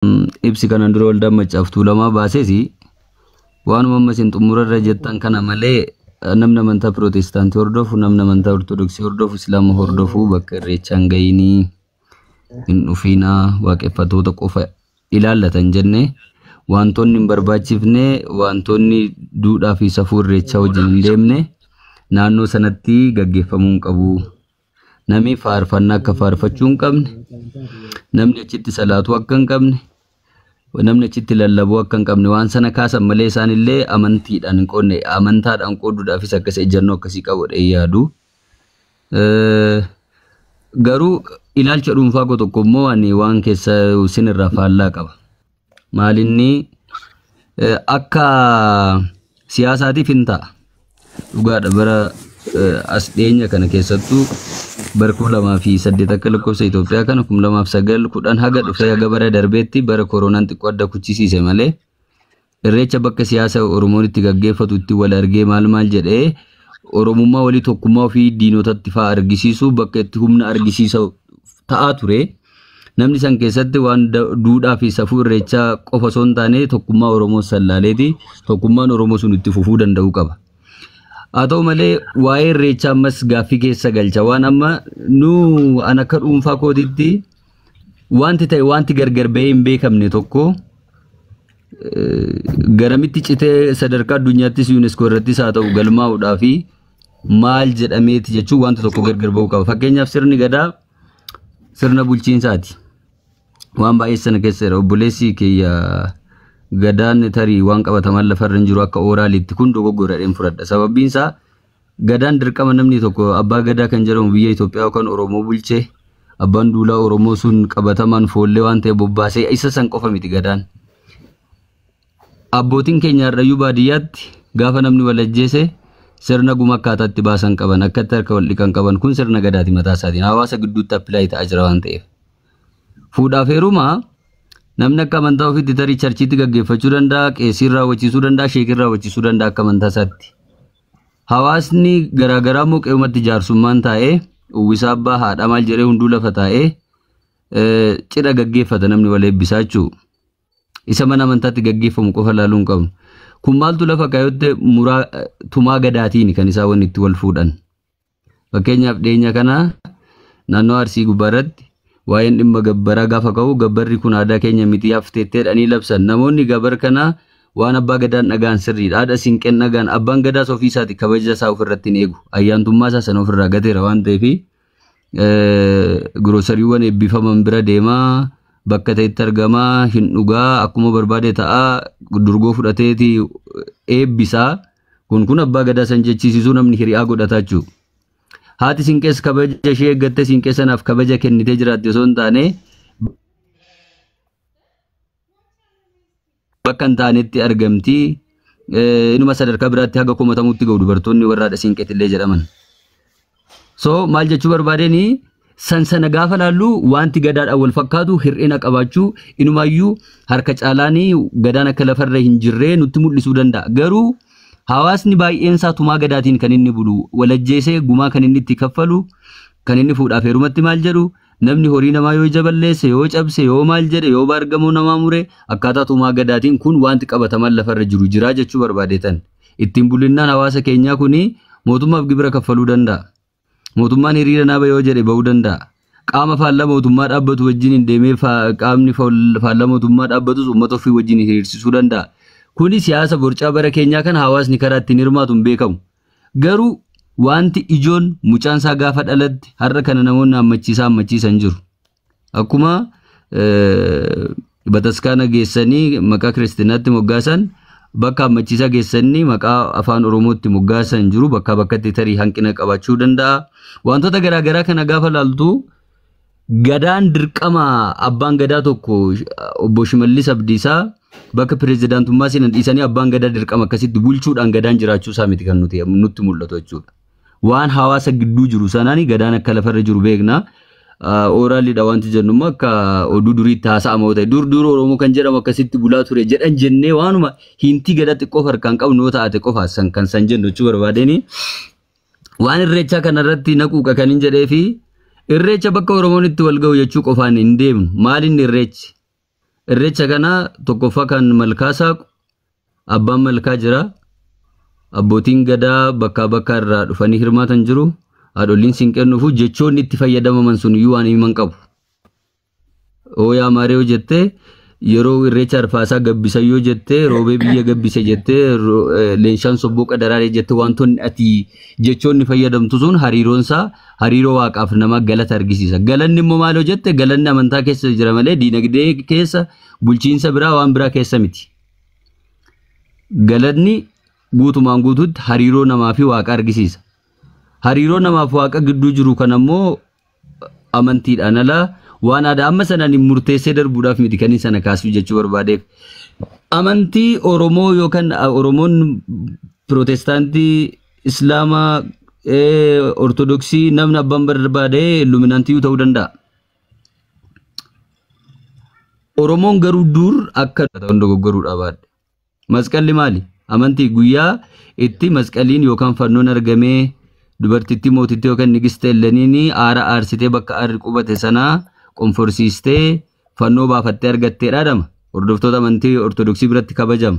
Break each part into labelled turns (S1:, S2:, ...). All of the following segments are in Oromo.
S1: Ibsi kanaan dura Waldaan Maccaaf Tuulamaa baases waanuma amma isin xumurarra jettan kana malee, namni amantaa Pirootestaantii hordofu, namni amantaa Ortodoksii hordofu, Islaama hordofu bakka Irreechaan gahinii hin dhufinaa, waaqeffatoota qofa ilaallatan jenne, wantoonni hin barbaachifne, wantoonni duudhaa fi safuu Irreechaa wajjin hin deemne naannoo sanatti gaggeeffamuu hin qabu. Namni faarfannaa akka faarfachuu hin qabne, namni achitti salaatuu akka hin qabne, namni achitti lallabuu akka hin qabne waan sana kaasan malee, isaan illee amantiidhaan hin qoodne, amantaadhaan qooduudhaafis akkas ejjennoo akkasii qabu yaadu. Garuu ilaalcha dhuunfaa koo tokko immoo ani waan keessa isinirraa faallaa qaba. Maalinni akka siyaasaatiif hin ta'a. Dhugaadha, bara as dhiyeenya kana, keessattuu bara 2008 akka lakkoofsa Itoophiyaa kana, 2009, 10 haga dhufee haga bara darbeetti, bara koronaan xiqqoo adda kuchisiise malee, Irreecha bakka siyaasa Oromoon itti gaggeeffatu, itti wal argee maal maal jedhee Oromummaa walii, tokkummaa ofii diinotatti fa'aa argisiisu, bakka itti humna argisiisa ta'aa ture. Namni san keessatti waan duudhaa fi safuu Irreechaa qofa osoo hin taane tokkummaa Oromoo sallaaleeti tokkummaan Oromoo sun itti fufuu danda'uu qaba. Haa ta'u malee, waa'ee Irreechaa ammas gaaffii keessa galcha. Waan amma nu an akka dhuunfaa kootitti wanti ta'e, wanti gargar bahee hin beekamne tokko garamitti citee sadarkaa addunyaattis UNESCO irrattis haa ta'u galmaa'uudhaa fi maal jedhameeti jechuun wanta tokko gargar bahuu qaba. Fakkeenyaaf, sirni Gadaa sirna bulchiinsaati. Waan baay'ee sana keessa jira. Obboleessi kiyya Gadaan tarii waan qabataman lafarra hin jiru akka ooraaliitti, kun dogoggoradheen fudhadha. Sababbiin isaa, Gadaan dirqama namni tokko abbaa Gadaa kan jedhamu biyya Itoophiyaa yookaan Oromoo bulchee, abbaan duulaa Oromoo sun qabatamaan foollee waan ta'e bobbaasee isa san qofa miti Gadaan. Abbootiin keenya har'ayyuu baadiyyaatti gaafa namni wal ajjeese sirna guma akkaataa itti baasan qaban, akka itti harka wal dhiqan qaban, kun sirna Gadaati mataa isaatiin hawaasa gidduutti apply ta'aa jira waan ta'eef. Fuudhaaf heerumaa namni akka amantaa ofiitti tarii churchiitti gaggeeffachuu danda'a, qeessiin raawwachiisuu danda'a, sheekiin raawwachiisuu danda'a akka amantaa isaatti. Hawaasni garaagaraa immoo qe'umatti jaarsummaan taa'ee, uwwisa abbaa haadha maal jedhee, hunduu lafa taa'ee cidha gaggeeffata, namni wal eebbisaa jechuudha. Isa mana amantaatti gaggeeffamu qofa ilaaluu hin qabnu. Kun maaltu lafa kaayotte muraa tumaa Gadaatiin kan isaan wanni itti wal fuudhan. Fakkeenyaaf, dhiyeenya kana naannoo Arsii gubbaa irratti waa'een dhimma gabbaraa gaafa ka'u, gabbarri kun aadaa keenya miti, hafteetteedhanii labsan. Namoonni gabbar kana waan abbaa Gadaan dhagaan sirriidha. Haadha siinqeen dhagaan, abbaan Gadaas ofii isaati kabaja isaa ofirratti hin eegu. Ayyaantummaa isaa sana ofirraa gateera waan ta'eef, grocerywwan eebbifaman bira deemaa, bakka ta'etti argamaa, hin dhugaa, akkuma barbaade ta'aa, durgoo fudhateeti eebbisaa. Kun abbaa Gadaa san jechisiisuu namni hiriyaa godhataa jechuudha. Haati siinqees kabaja ishee eeggattee siinqee sanaaf kabaja kennitee jiraatti osoo hin taane, bakka hin taanetti argamti. Inuma sadarkaa biraatti haga komatamutti ga'u dubartoonni warra haadha siinqeetillee jedhaman. So maal jechuu barbaadeni, san sana gaafa laallu wanti Gadaadhaan wal fakkaatu hir'ina qabaachuu, inumaayyuu harka caalaanii Gadaan akka lafarra hin jirree nutti mul'isuu danda'a. Garuu hawaasni baay'een isaa tumaa Gadaatiin kan inni bulu, walajjeesee gumaa kan inni itti kaffalu, kan inni fuudhaaf heerumatti maal jedhu, namni horii namaa yoo ija balleesse, yoo cabse, yoo maal jedhe, yoo baargamoo namaa mure, akkaataa tumaa Gadaatiin kun wanti qabataman lafarra jiru jira jechuu barbaadetan. Ittiin bulinnaan hawaasa keenyaa kuni mootummaaf gibira kaffaluu danda'a. Mootummaan hiriira naaba yoo jedhe ba'uu danda'a. Qaama faallaa mootummaa dhaabbatu wajjin hin deemee, qaamni faallaa mootummaa dhaabbatus uummata ofii wajjin hiriirsisuu danda'a. Kuni siyaasa borcaa bara keenyaa kana hawaasni karaa ittiin hirmaatu hin beekamu. Garuu wanti ijoon mucaan isaa gaafa dhalatte har'a kana namoonni hammachiisaa hammachiisan jiru. Akkuma bataskaana geessanii maqaa Kiristinaatti moggaasan, bakka hammachiisaa geessanii maqaa afaan Oromootti moggaasan jiru, bakkaa bakkatti tarii hanqina qabaachuu danda'a. Wantoota garaagaraa kana gaafa laaltu, Gadaan dirqama abbaan Gadaa tokko, obbo Shimallis Abdiisaa bakka pireezidaantummaa seenan dhiisanii, abbaan Gadaa dirqama akkasitti bulchuudhaan Gadaan jiraachuu isaa miti kan nuti nutti mul'atu jechuudha. Waan hawaasa gidduu jiru sanaan Gadaan akka lafarra jiru beekna. Oraliidha wanti jennu immoo akka oduu duriitti haasa'ama yoo ta'e, dur dur Oromoo kan jedhamu akkasitti bulaa ture jedhan jennee waanuma hintii Gadaa xiqqoo harkaan qabnu yoo taate qofa san kan san jennu jechuu barbaadeni. Waan Irreechaa kanarratti naquuqa kan hin jedhee fi Irreecha bakka Oromoon itti wal ga'u jechuu qofaan hin deemnu. Maal inni Irreechi? Irreecha kana tokkoffaa kan malkaa saaqu abbaan malkaa jira. Abbootiin gadaa bakkaa bakka irraa dhufanii hirmaatan jiru. Haadholiin siinqeen dhufu jechoonni itti fayyadamaman sun iyyuu waan himan qabu. Ooyaa maaree jettee yeroo irreecha arfaasaa gabbisa yoo jettee roobee biyya gabbise jettee leenshaan sobbooqa daraaree jettee wantoonni ati jechoonni fayyadamtu sun hariiroonsaa hariiroo waaqaaf nama galata argisiisa. Galanni immoo maal yoo jette galanni amantaa keessa jira malee diinagdee keessa bulchiinsa biraa waan biraa keessa miti. Galanni guutumaan guutuutti hariiroo namaa fi waaqa argisiisa. Hariiroo namaaf waaqa gidduu jiru kan ammoo amantiidhaan alaa waan aadaa amma sanaan hin murteessee darbuudhaaf miti kan sana kaasuu jechuu barbaadeef. Amantii Oromoo yookaan Oromoon Pirootestaantii, Islaamaa, Ortodoksii namni abbaan barbaade Illuminaantii ta'uu danda'a. Oromoon garuu dur akka dogoggoruudha baadhe. Masqalli maali? Amantii guyyaa itti masqaliin yookaan fannoon argamee dubartittii mootittii yookaan nigiste Elleniin aara aarsitee bakka aarri qubate sanaa qonforsiistee fannoo baafattee argatteedha dhama. Hordoftoota amantii Ortodoksii biratti kabajama.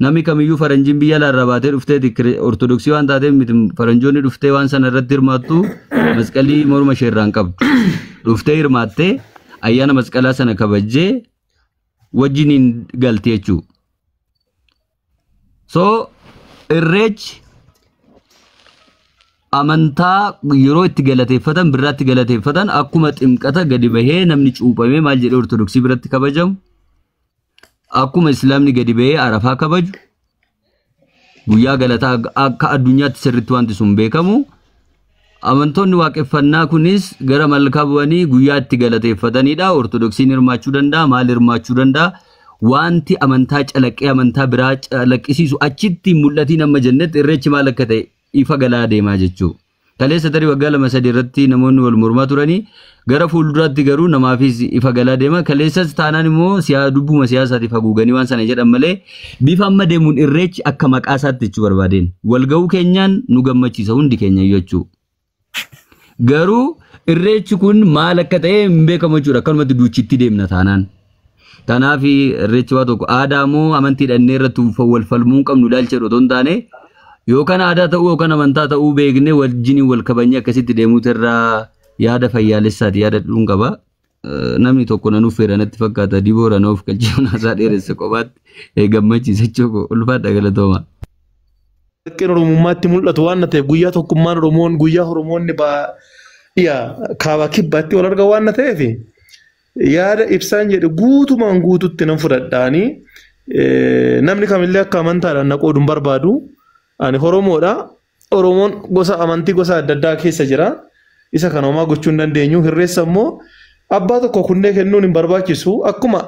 S1: Namni kamiyyuu faranjiin biyya alaarraa baatee dhufteeti Ortodoksii waan taateef miti faranjoonni dhuftee waan sana irratti hirmaattu masqalii morma ishee irraan qabdu. Dhuftee hirmaattee ayyaana masqalaa sana kabajjee wajjiniin galti jechuudha. So irreechi amantaa yeroo itti galateeffatan birraatti galateeffatan akkuma ximqata gadi bahee namni cuuphamee maal jedhee Ortodoksii biratti kabajamu akkuma Islaamni gadi bahee Arafaa kabaju guyyaa galataa akka addunyaatti sirriitti wanti sun beekamu amantoonni waaqeffannaa kunis gara malkaa bu'anii guyyaa itti galateeffatanidha. Ortodoksiin hirmaachuu danda'a, maal hirmaachuu danda'a? Wanti amantaa calaqqee amantaa biraa calaqqisiisu achitti mul'atiin amma jennetti irreechi maal akka ta'e ifa galaa deemaa jechuudha. Kaleessa tarii waggaa 2-3 irratti namoonni wal mormaa turanii gara fuulduraatti garuu namaafis ifa galaa deema. Kaleessas taanaan immoo dubbuma siyaasaatiif haguuganii waan sana jedhan malee bifa amma deemuun irreechi akka maqaa isaatti jechuu barbaadeen walga'uu keenyaan nu gammachiisa hundi keenya jechuudha. Garuu irreechi kun maal akka ta'e hin beekamu jechuudha. Akkanumatti duuchitti deemna taanaan. Kanaaf irreechi waa tokko aadaa moo amantii dhannee irratti wal falmuu hin qabnu ilaalcha otoo hin taane yookaan aadaa ta'uu yookaan amantaa ta'uu beeknee wajjiniin wal kabajnee akkasitti deemuutu irraa yaada fayyaalessaati yaada dhuun qaba. Namni tokko nan uffeera natti fakkaata diboora na of galchee haasaa dheeresse kophaatti gammachiisa jechuudha ulfaadha galatooma.
S2: Bakkeen Oromummaatti mul'atu waan ta'eef guyyaa tokkummaan Oromoon guyyaa Oromoonni baadiyyaa kaabaa kibbaatti wal argan waan ta'eef yaada ibsaan jedhe guutumaan guututti nan fudhadhaanii namni kamillee akka amantaadhaan na qoodu hin barbaadu. Ani Oromoodha. Oromoon gosa amantii gosa adda addaa keessa jira. Isa kana homaa gochuu hin dandeenyu. Hirreessa immoo abbaa tokko kunnee kennuun hin barbaachisu. Akkuma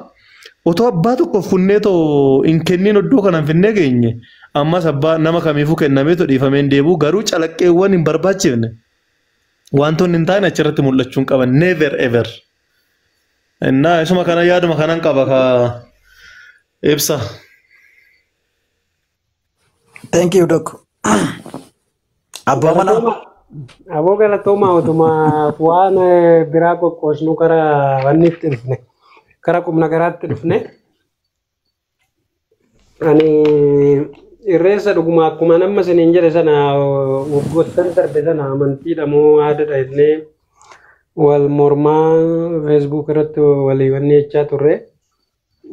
S2: otoo abbaa tokko kunnee too hin kennin iddoo kana hin finnee geenye ammas abbaa nama kamiifuu kennamee too dhiifamee hin deebi'u. Garuu calaqqeewwan hin barbaachifne wantoonni hin taane achirratti mul'achuu hin qaban. Never ever. Innaa isuma kana yaaduma kanan qaba ka ibsa.
S3: Thank you, Doc. Abbaa manaa.
S4: Aboo galatooma otuma waan biraa qoqqoosnu karaa wanni itti dhufne karaa qubna garaatti dhufne. Ani irreessa dhuguma akkuma nama isiniin jedhe sana waggoottan darbe sana amantiidha moo aadaadha jennee wal mormaa feesbuuk irratti walii wanni jechaa turre.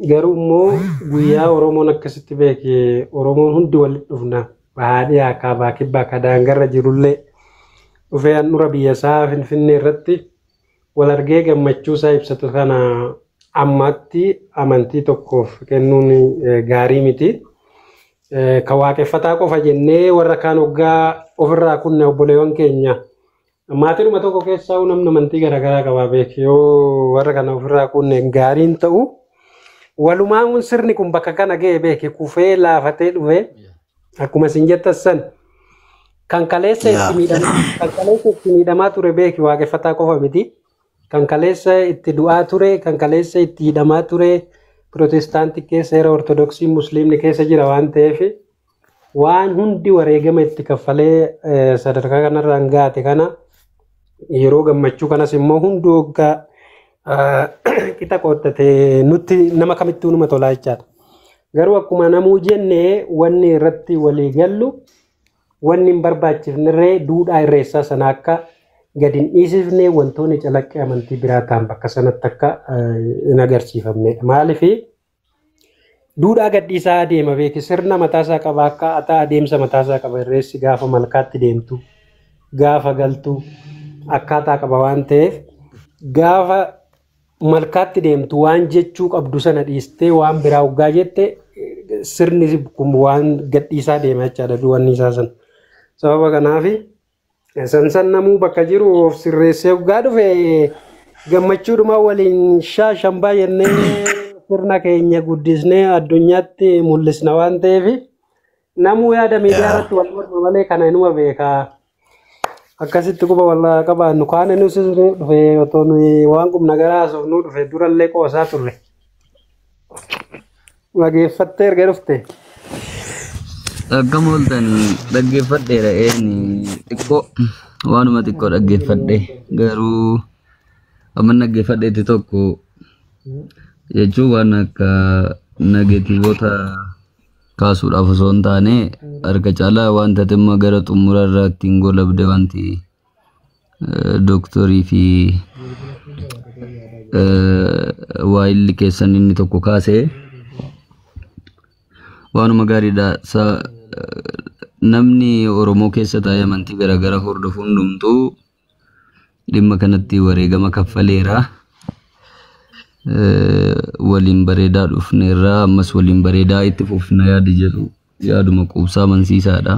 S4: Garuu immoo guyyaa Oromoon akkasitti beeke Oromoon hundi walitti dhufna baadiyyaa kaabaa kibbaa ka daangarra jirullee dhufee handhuura biyya isaa Finfinnee irratti wal argee gammachuu isaa ibsatu kana ammatti amantii tokkoof kennuun gaarii miti. Kan waaqeffataa qofa jennee warra kaan hoggaa ofirraa kunne obboleewwan keenya maatiinuma tokko keessaa namni amantii garaagaraa qabaa beek yoo warra kana ofirraa kunne gaariin ta'u. Walumaan sirni kun bakka kana ga'e beeke kufee laafatee dhufe akkuma isin jettan san kan kaleessa itti miidhamaa ture beeki waaqeffataa qofa miti. Kan kaleessa itti du'aa ture, kan kaleessa itti hidhamaa ture, pirootestaantii keessa era ortodoksii musliimni keessa jira waan ta'eef waan hundi wareegama itti kaffalee sadarkaa kanarraan gaate kana yeroo gammachuu kanas immoo hundi hoggaa Qixa qoottatee nutti nama kamittuu numa tolaa jechaadha. Garuu akkuma namuu jenne wanni irratti walii gallu wanni hin barbaachifnerree duudhaa irreessaa sana akka gadi hin dhiisifne wantoonni calaqqee amantii biraa ta'an bakka sanatti akka hin agarsiifamnedha. Maaliif duudhaa gadhiisaa adeema beeki sirna mataasaa qaba akka ataa adeemsa mataasaa qaba irreessi gaafa malkaatti deemtu gaafa galtu akkaataa qaba waan ta'eef gaafa malkaatti deemtu waan jechuu qabdu sana dhiistee waan biraa hoggaa jette sirni kun waan gadhiisaa deema jechaadha duwwanni isaa sana. Sababa kanaaf san namuu bakka jiru of sirreessee hoggaa dhufe gammachuudhuma waliin shaashambaa jennee sirna keenya guddisnee addunyaatti mul'isna waan ta'eef namuu yaada miidiyaa irratti wal morma malee kana inuma beekaa. Akkasitti quba wal qabaannu kaan inni dhufe otoo nuyi waan qubna garaa haasofnuu dhufe durallee qoosaa turre. Dhageeffattee erga dhufte.
S1: Akkam ooltan dhaggeeffadheera een xiqqoo waanuma xiqqoo dhaggeeffadhe garuu amma dhaggeeffadheetti tokko jechuun waan akka negatiivoota kaasuudhaaf osoo hin taane harka caalaa wanta dhimma gara xumura irraa ittiin golabde wanti dooktorii fi waayilli keessan inni tokko kaase waanuma gaariidha. Namni Oromoo keessa taa'ee amantii garaagaraa hordofu hundumtuu dhimma kanatti wareegama kaffaleera. Waliin bareedaa dhufneerra ammas waliin bareedaa itti fufna yaadi jedhu yaaduma quubsaa amansiisaadha.